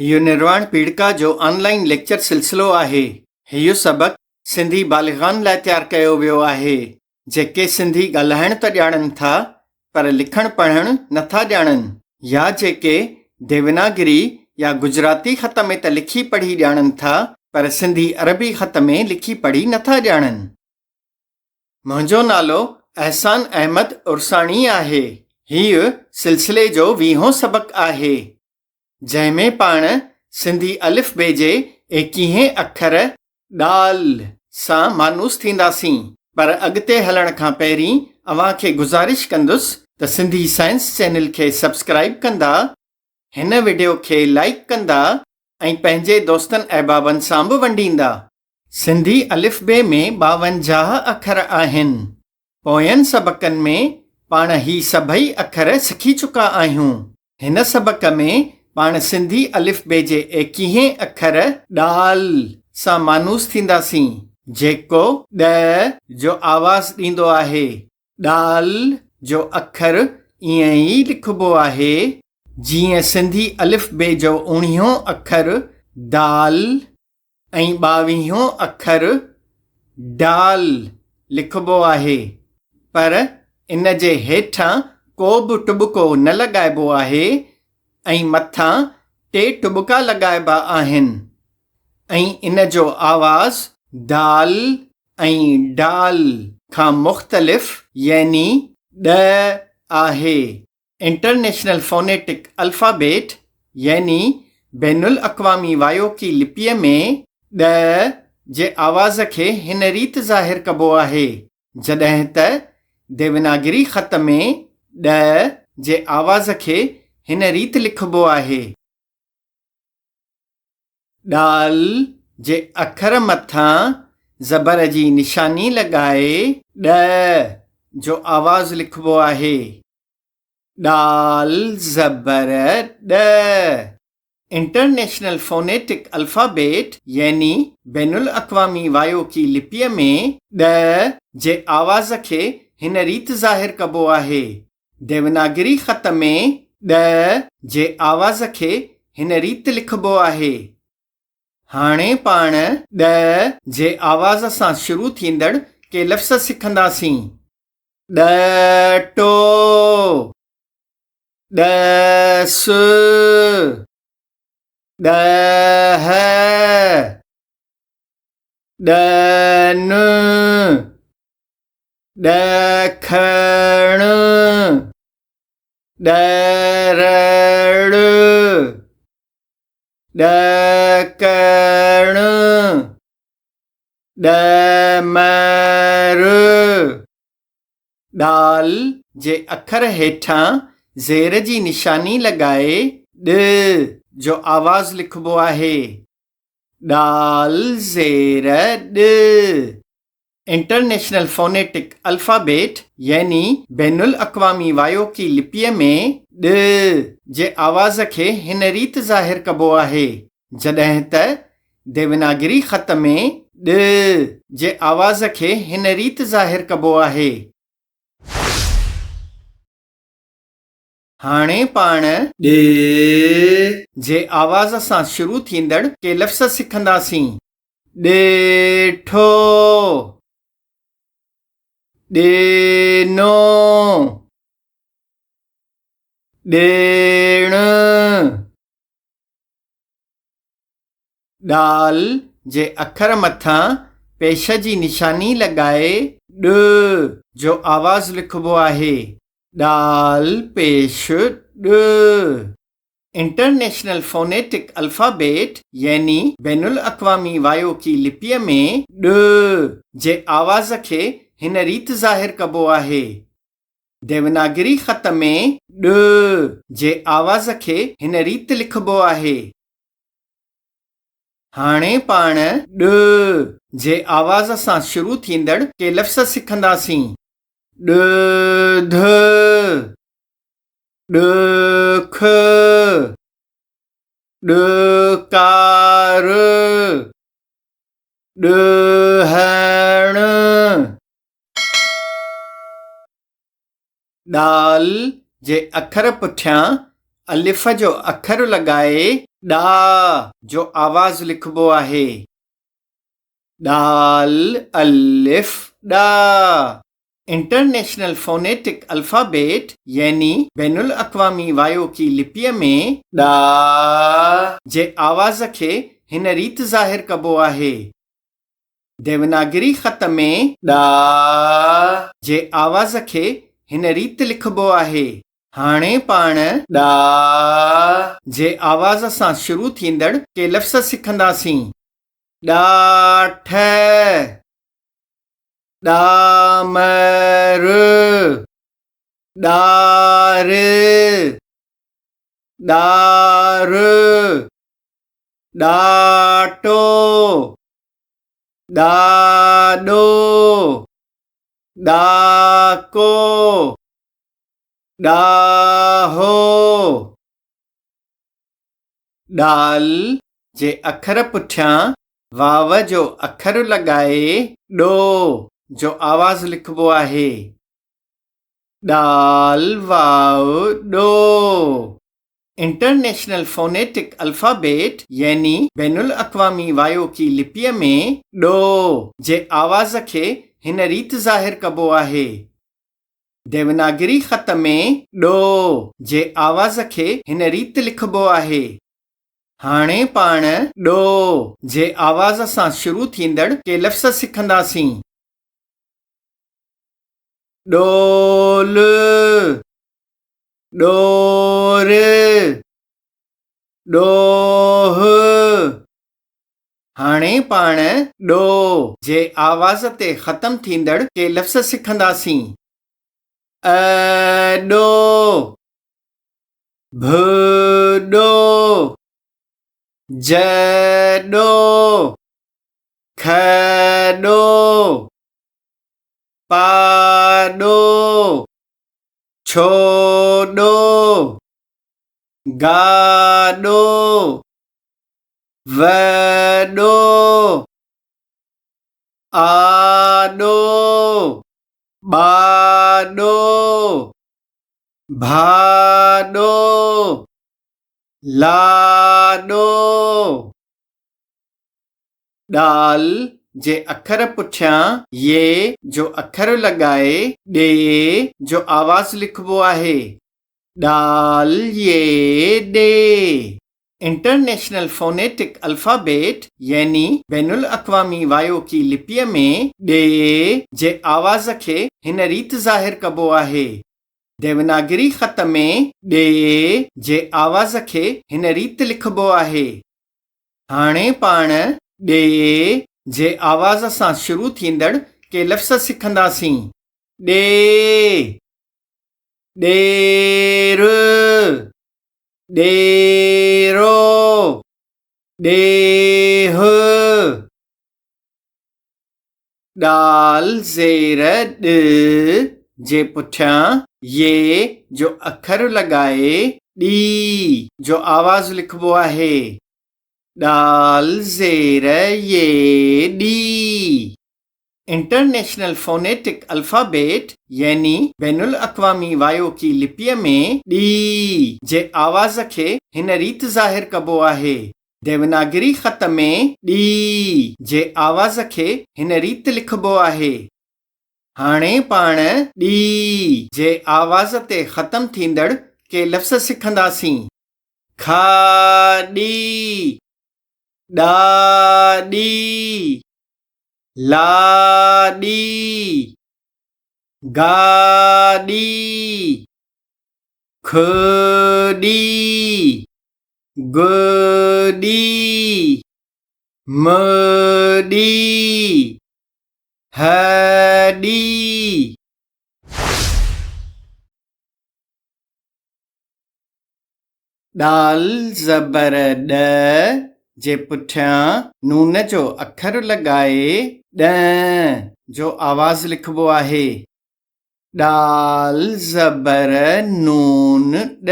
هيء نرواڻ پيڙهڪا جو آن line lecture سلسلو آهي. هيء سبق سنڌي بالغان لاء تيار ڪيو ويو آهي، جيڪي سنڌي ڳالهائڻ ته ڄاڻن ٿا، پر لکڻ پڙهڻ نه ٿا ڄاڻن، يا جيڪي ديوناگري يا گجراتي خط ۾ ته لکي پڙهي ڄاڻن ٿا، پر سنڌي عربي خط ۾ لکي پڙهي نه ٿا ڄاڻن. منهنجو نالو احسان احمد عرساڻي آهي. هيء سلسلي جو ويهون سبق آهي. جنهن ۾ پاڻ سنڌي الف بي جي ايڪيهين اکر، ڏال، سان مانوس ٿينداسين. پر اڳتي هلڻ کان پهرين اوهان کي گذارش ڪندس ته سنڌي سائنس چينل کي سبسڪرائيب ڪندا، هن وڊيو کي لائيڪ ڪندا ۽ پنهنجي دوستن احبابن سان به ونڊيندا. سنڌي الف بي ۾ 52 اکر آهن. پوين سبقن ۾ پاڻ هي سڀئي اکر سکي چڪا آهيون. هن سبق ۾ پاڻ سنڌي الف بي جي ايڪيهين اکر ڏال سان مانوس ٿينداسين، جيڪو ڏ جو آواز ڏيندو آهي. ڏال جو اکر ائين ئي لکبو آهي، جيئن سنڌي الف بي جو اوڻيهون اکر دال ۽ ٻاويهون اکر ڊال لکبو آهي، پر ان جي هيٺان ڪو به ٽٻڪو نه لڳائبو آهي ۽ مٿان ٽي ٽٻڪا لڳائبا آهن ۽ ان جو آواز دال ۽ ڊال کان مختلف يعني ڏ آهي. انٽرنيشنل فونيٽڪ الفابيٽ يعني بين الاقوامي وايوڪي لپيء ۾ ڏ جي آواز کي هن ريت ظاهر ڪبو آهي، جڏهن ته ديوناگري خط ۾ ڏ جي آواز کي هن ريت لکبو آهي. ڏال جي اکر مٿان زبر جي نشاني لڳائي ڏ جو آواز لکبو آهي. ڏال زبر ڏ. انٽرنيشنل فونيٽڪ الفابيٽ يعني بين الاقوامي وايوڪي لپيء ۾ ڏ جي آواز کي هن ريت ظاهر ڪبو آهي. ديوناگري خط ۾ ڏ جي آواز کي هن ريت لکبو آهي. هاڻي پاڻ ڏ جي آواز سان شروع ٿيندڙ ڪي لفظ سکنداسين. ڏٽو، ڏس، ڏهه، ڏن، ڏکڻ، ڏرڙ، ڏڪڻ، ڏمر. ڏال جي اکر هيٺان زير جي نشاني لڳائي ڏ جو آواز لکبو آهي. ڏال زير ڏ. انٽرنيشنل فونيٽڪ الفابيٽ يعني بين الاقوامي وايوڪي لپيء ۾ ڏ جي آواز کي هن ريت ظاهر ڪبو آهي، جڏهن ته ديوناگري خط ۾ ڏ جي آواز کي هن ريت ظاهر ڪبو آهي. هاڻي پاڻ ڏ جي آواز سان شروع ٿيندڙ ڪي لفظ سکنداسين. ڏٺو، ڏنو، ڏيڻ. ڏال جي اکر مٿان پيش جي نشاني لڳائي ڏ جو آواز لکبو آهي. ڏال پيش ڏ. انٽرنيشنل فونيٽڪ الفابيٽ يعني بين الاقوامي وايوڪي لپيء ۾ ڏ جي آواز کي هن ريت ظاهر ڪبو آهي. ديوناگري خط ۾ ڏ جي آواز کي هن ريت لکبو آهي. هاڻي پاڻ ڏ جي آواز سان شروع ٿيندڙ ڪي لفظ سکنداسين. ڏڌ، ڏک، ڏڪار، ڏهڻ. ڏال جي اکر پٺيان الف جو اکر لڳائي. ڏا جو آواز لکبو آهي. ڏال الف ڏا. انٽرنيشنل فونيٽڪ الفابيٽ يعني بين الاقوامي وايوڪي لپيء ۾ ڏا جي آواز کي هن ريت ظاهر ڪبو آهي. ديوناگري خط ۾ ڏا جي آواز کي هن ريت لکبو آهي. هاڻي پاڻ ڏا جي آواز سان شروع ٿيندڙ ڪي لفظ سکنداسين. ڏاٺ، ڏامر، ڏار، ڏار، ڏاٽو، ڏاڏو، ڏاڪو، ڏاهو. ڏال جي اکر پٺيان واو جو اکر لڳائي ڏو جو آواز لکبو آهي. ڏال واو ڏو. انٽرنيشنل فونيٽڪ الفابيٽ يعني بين الاقوامي وايوڪي لپيء ۾ ڏو جي آواز کي هن ريت ظاهر ڪبو آهي. ديوناگري خط ۾ ڏو جي آواز کي هن ريت لکبو آهي. هاڻي پاڻ ڏو جي آواز سان شروع ٿيندڙ ڪي لفظ سکنداسين. ڏول، ڏور، ڏوهه. هاڻي پاڻ ڏو جي آواز تي ختم ٿيندڙ ڪي لفظ سکنداسين. اڏو، ڀڏو، جڏو، کڏو، پاڏو، ڇوڏو، گاڏو، وڏو، آڏو، ٻاڏو، ڀاڏو، لاڏو. ڏال جي اکر پٺيان ي جو اکر لڳائي ڏي جو آواز لکبو آهي. ڏال ي ڏي. انٽرنيشنل فونيٽڪ الفابيٽ يعني بين الاقوامي وايوڪي لپيء ۾ ڏي جي آواز کي هن ريت ظاهر ڪبو آهي. ديوناگري خط ۾ ڏي جي آواز کي هن ريت لکبو آهي. هاڻي پاڻ ڏي جي آواز سان شروع ٿيندڙ ڪي لفظ سکنداسين. ڏي، ڏير. ڏيرو، ڏيهه. ڏال زير ڏ جي پٺيان ي جو اکر لڳائي ڏي جو آواز لکبو آهي. ڏال زير ي ڏي. انٽرنيشنل فونيٽڪ الفابيٽ يعني بين الاقوامي وايوڪي لپيء ۾ ڏي جي آواز کي هن ريت ظاهر ڪبو آهي. ديوناگري خط ۾ ڏي جي آواز کي هن ريت لکبو آهي. هاڻي پاڻ ڏي جي آواز تي ختم ٿيندڙ ڪي لفظ سکنداسين. کاڏي، ڏاڏي. لاڏي، گاڏي، کڏي، گڏي، مڏي، هڏي. ڏال زبر ڏ جي پٺيان نون جو اکر لڳائي ڏ جو آواز لکبو آهي. ڏال زبر نون ڏ.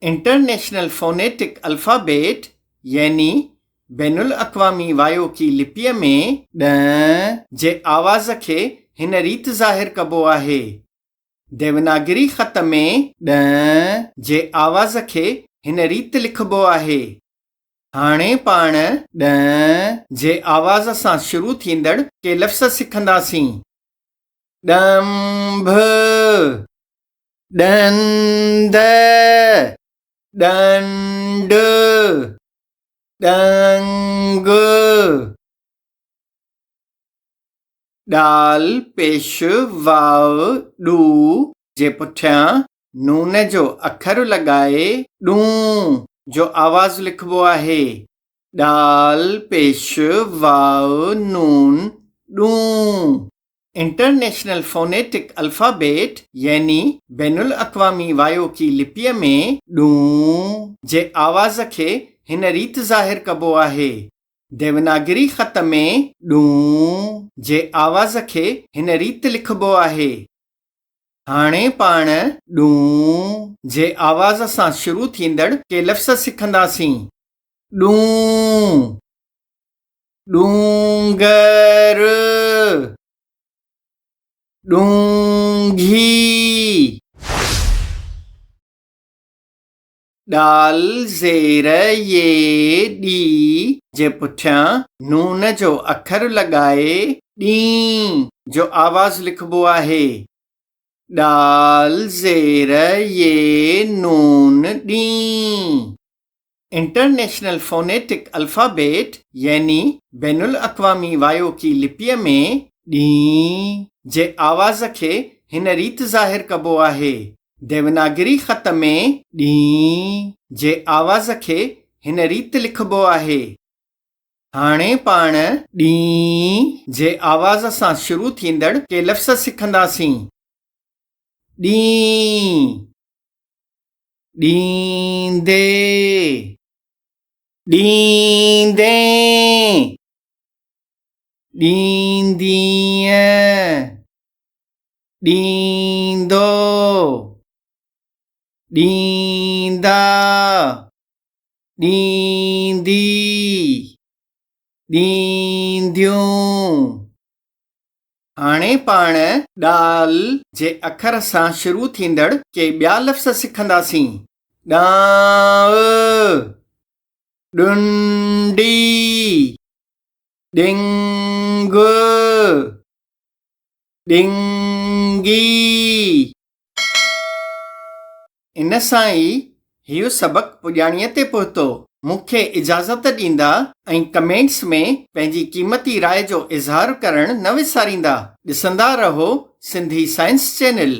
انٽرنيشنل فونيٽڪ الفابيٽ يعني بين الاقوامي وايوڪي لپيء ۾ ڏ جي آواز کي هن ريت ظاهر ڪبو آهي. ديوناگري خط ۾ ڏ جي آواز کي. هن ريت لکبو آهي. هاڻي پاڻ ڏ جي آواز سان شروع ٿيندڙ ڪي لفظ سکنداسين. ڏنڀ، ڏند، ڏنڊ، ڏنگ. ڏال پيش واء ڏو جي پٺيان نون جو اکر لڳائي ڏون جو آواز لکبو آهي. ڏال پيش واء نون ڏون. انٽرنيشنل فونيٽڪ الفابيٽ يعني بين الاقوامي وايوڪي لپيء ۾ ڏون جي آواز کي هن ريت ظاهر ڪبو آهي. ديوناگري خط ۾ ڏون جي آواز کي هن ريت لکبو آهي. هاڻي پاڻ ڏون جي آواز سان شروع ٿيندڙ ڪي لفظ سکنداسين. ڏون، ڏونگر، ڏونگهي. ڏال زير يي ڏي جي پٺيان نون جو اکر لڳائي ڏين جو آواز لکبو آهي. ڏال زير يي نون ڏين. انٽرنيشنل فونيٽڪ الفابيٽ يعني بين الاقوامي وايوڪي لپيء ۾ ڏين جي آواز کي هن ريت ظاهر ڪبو آهي. ديوناگري خط ۾ ڏين جي آواز کي هن ريت لکبو آهي. هاڻي پاڻ ڏين جي آواز سان شروع ٿيندڙ ڪي لفظ سکنداسين. ڏين، ڏيندي، ڏيندين، ڏيندينء. ڏيندو، ڏيندا، ڏيندي، ڏينديون. هاڻي پاڻ ڏال جي اکر سان شروع ٿيندڙ ڪي ٻيا لفظ سکنداسين. ڏانء، ڏنڊي، ڏنگ. ڏنگي. ان سان ئي هيء سبق پڄاڻيء تي پهتو. مون کي اجازت ڏيندا ۽ ڪمينٽس ۾ پنهنجي قيمتي راء جو اظهار ڪرڻ نه وساريندا. ڏسندا رهو سنڌي سائنس چينل.